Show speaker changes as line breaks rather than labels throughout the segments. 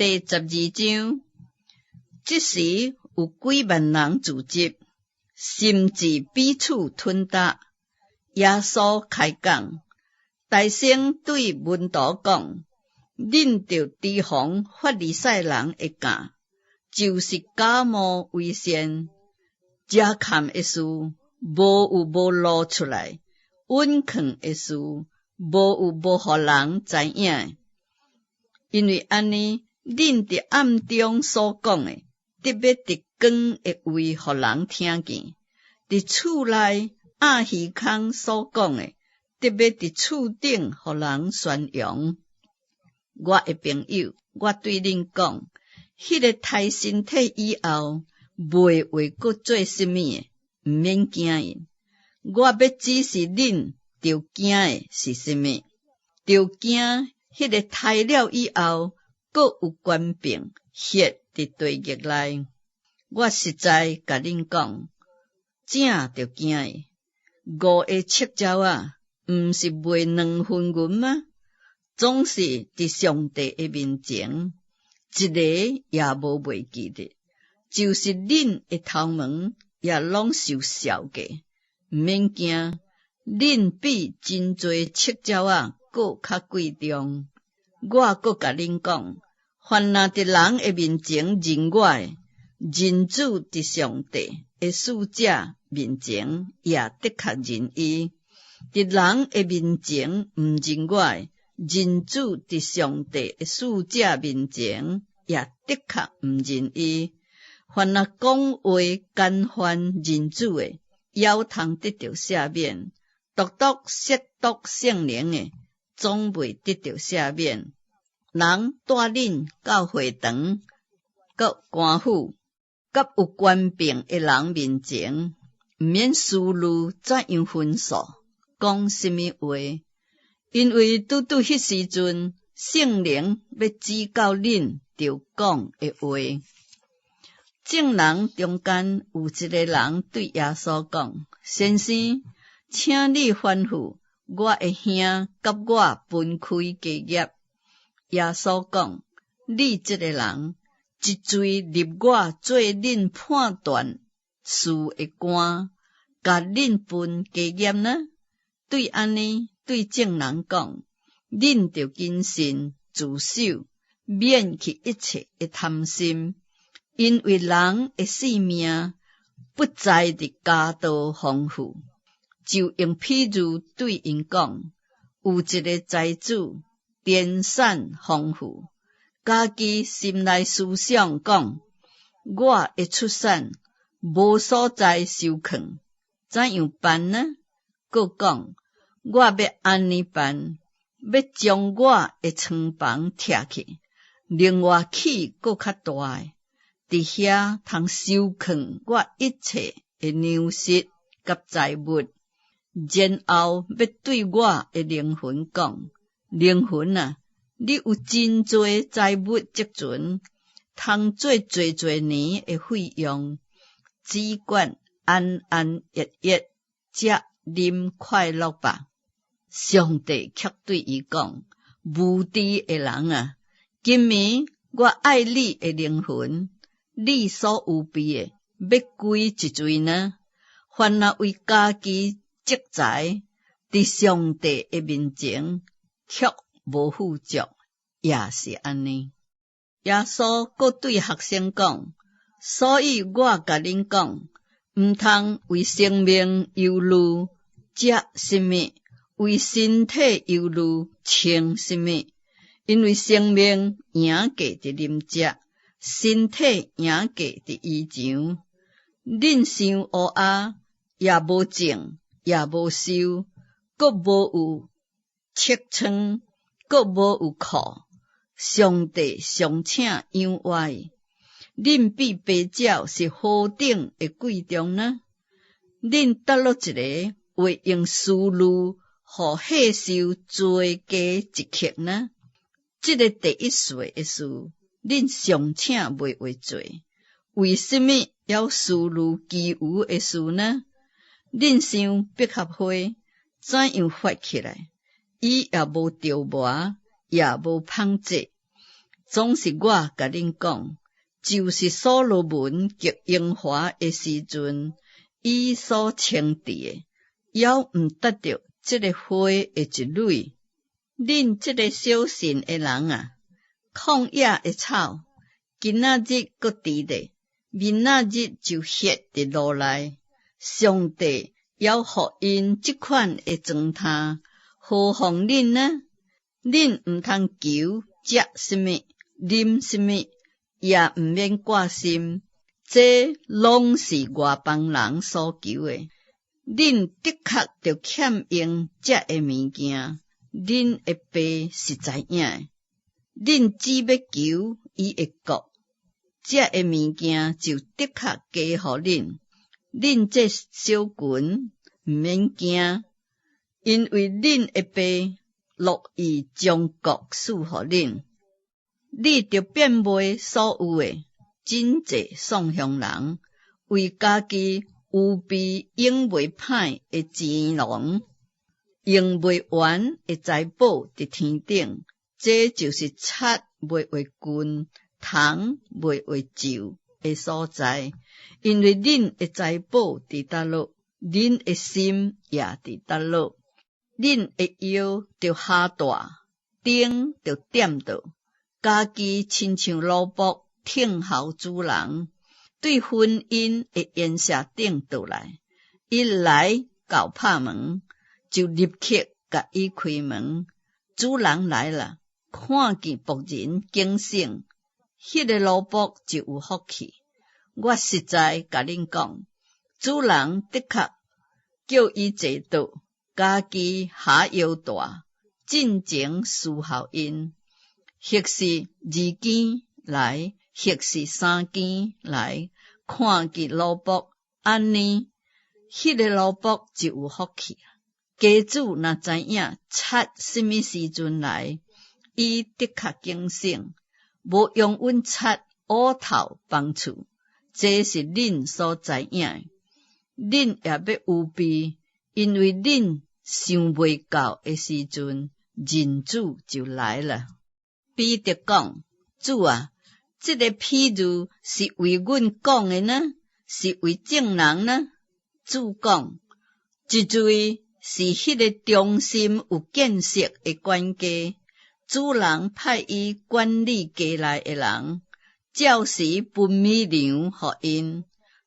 第12章，這時有幾萬人聚集，甚至彼此吞搭。耶穌開講，大聲對門徒講：恁著提防法利賽人的酵，就是假冒為善。遮崁的事，無有無露出來；隱藏的事，無有無予人知影的。因為按呢，恁佇暗中所講的，得欲佇光的位予人聽見；佇厝內暗耳空所講的，得欲佇厝頂予人宣揚。我的朋友，我對恁講，彼个刣身體以後，袂會閣做啥物的，毋免驚𪜶。我欲指示恁，著驚的是啥物？著驚彼个刣了以後，閣有權柄歇佇地獄內。我實在共恁講，正著驚伊。五个赤鳥仔，毋是賣2分銀嗎？總是佇上帝的面前，一个也無袂記得。就是恁的頭毛也攏受數過，毋免驚，恁比真濟赤鳥仔閣較貴重。我閣共恁講，凡若佇人的面前認我的，人子佇上帝的使者面前也的確認伊。佇人的面前毋認我的，人子佇上帝的使者面前也的確毋認伊。凡若講話干犯人子的，猶通得著赦免；獨獨褻瀆聖靈的，總袂得著赦免。人帶恁到會堂、閣官府、佮有權柄的人面前，毋免思慮怎樣申訴，講啥物話，因為拄拄彼時陣，聖靈欲指教恁著講的話。眾人中間有一个人對耶穌講：先生，請你吩咐我的兄佮我分開家業。耶穌講：你這个人，一喙立我做恁判斷事的官，共恁分家業呢？對按呢，對眾人講：恁著謹慎自守，免去一切的貪心。因為人的性命不在佇家道豐富，就用譬喻對𪜶講：有一个財主，田產豐富，家己心內思想講：我的出產無所在收囥，怎樣辦呢？閣講：我欲按呢辦，欲將我的倉房拆去，另外起閣較大的。佇遐通收囥我一切的糧食佮財物，然後欲對我的靈魂講：靈魂啊，你有真濟財物積存，通做濟濟年的費用，只管安安逸逸食啉快樂吧。上帝卻對伊講：無知的人啊，今暝我愛你的靈魂。你所預備的，欲歸一誰呢？凡若為家己積財，佇上帝的面前卻無富足，也是按呢。耶穌閣對學生講：所以我共恁講，毋通為生命憂慮食啥物，為身體憂慮穿啥物，因為生命贏過佇啉食。身體贏過佇衣裳。恁想烏鴉，也無種，也無收，閣無有積倉，閣無有庫。上帝尚且養活伊，恁比白鳥是何等的貴重呢？恁佗落一个會用思慮，予歲壽追加一刻呢？這个第一歲的事，恁尚且袂會做，為啥物猶思慮其餘的事呢？恁想百合花怎樣發起來？伊也無琢磨，也無紡織。總是我共恁講，就是所羅門極榮華的時陣，伊所穿戴的，猶毋達著這个花的一蕊。恁這个小信的人啊，曠野的草，今仔日閣佇咧，明仔日就歇佇爐內。上帝猶予𪜶這款的裝呔，何況恁呢？恁毋通求食啥物，啉啥物，也毋免掛心，這攏是外邦人所求的。恁的確著欠用食的物件，恁的爸是知影的。恁只欲求伊的國，這的物件就的確加予恁。恁這小群毋免驚，因為恁的爸樂意將國賜予恁。你著變賣所有的，賑濟送予人，為家己預備用袂歹的錢囊，用袂完的財寶佇天頂。這就是賊袂會近，蟲袂會蛀的所在。因為恁的財寶佇佗落，恁的心也佇佗落。恁的藥著加大，燈著點著，家己親像奴僕聽候主人，對婚姻的筵席頂倒來。伊來到拍門，就立刻共伊開門。主人來了，看見僕人警醒，彼个奴僕就有福氣。我實在共恁講，主人的確叫伊坐倒，家己下腰帶，進前侍候𪜶，或是二更來，或是三更來，看見奴僕按呢，彼个奴僕就有福氣。家主若知影賊啥物時陣來，伊的確警醒，無容允賊挖透房厝。這是恁所知影的，恁也欲預備，因為恁想袂到的時陣，人子就來了。彼得講：主啊，這个譬喻是為阮講的呢，是為眾人呢？主講：一罪是彼个忠心有見識的管家，主人派伊管理家內的人，照時分米糧予𪜶。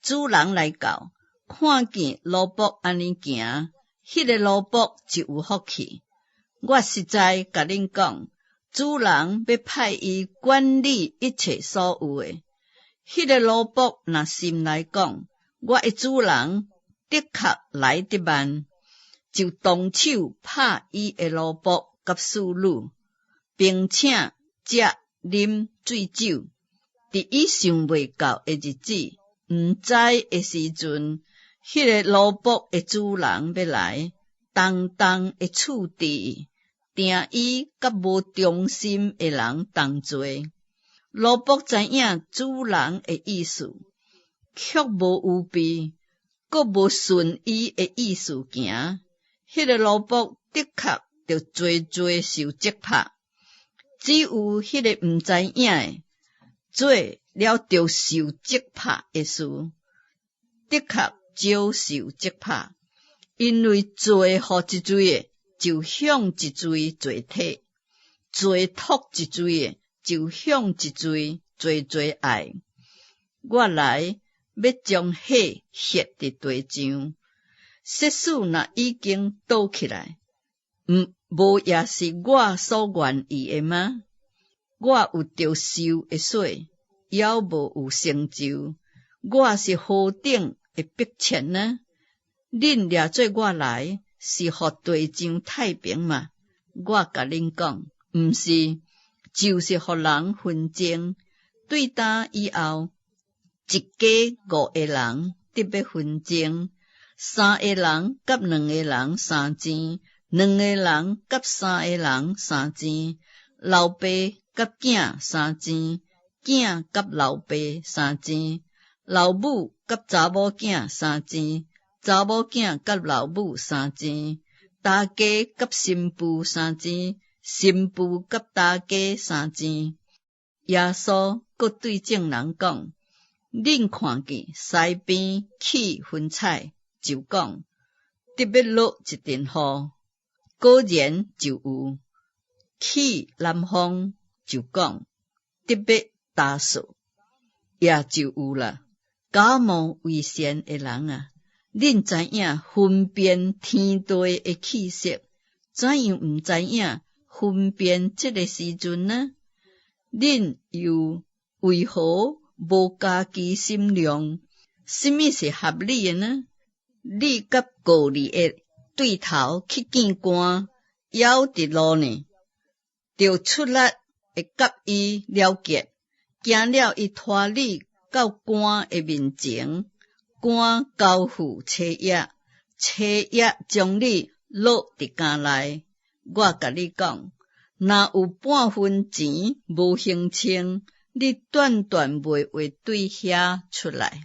主人來到，看見奴僕按呢行，彼个奴僕就有福氣。我實在共恁講，主人欲派伊管理一切所有的。彼个奴僕若心內講，我的主人的確來得慢，就動手拍伊的奴僕佮侍女，並且食啉醉酒。佇伊想袂到的日子，毋知的時陣，彼个奴僕的主人欲來，重重的處置伊，定伊佮無忠心的人同罪。奴僕知影主人的意思，卻無預備，閣無順伊的意思行，彼个奴僕的確著濟濟受責拍。只有彼个毋知影的，做了著受責拍的事，的確少受責拍，因為濟予一濟的，就向一濟濟提；濟託一濟的，就向一濟濟濟愛。我來欲將火歇佇地上，設使若已經倒起來，毋無也是我所願意的嗎？我有著受的洗，猶無有成就，我是何等的迫切呢？恁掠做我來，是予地上太平嗎？我共恁講，毋是，就是予人紛爭。對今以後，一家五个人得欲紛爭，三个人佮兩个人相爭，兩個人佮三个人相爭，老爸佮囝相爭，囝佮老爸相爭，老母佮查某囝相爭，查某囝佮老母相爭，大家佮新婦相爭，新婦佮大家相爭。耶穌閣對眾人講：恁看見西邊起雲彩，就講得欲落一陣雨，果然就有；起南風，就講得欲焦燥，也就有啦。假冒為善的人啊！恁知影分辨天地的氣息，怎樣毋知影分辨這个時陣呢？恁又為何無家己心量？啥物是合理的呢？你佮告你的對頭去見官，猶佇路呢，就出力會佮伊了結，驚了伊拖你到官的面前，官交付差役，差役將你擄佇監內。我共你講，若有半分錢無還清，你斷斷袂會對遐出來。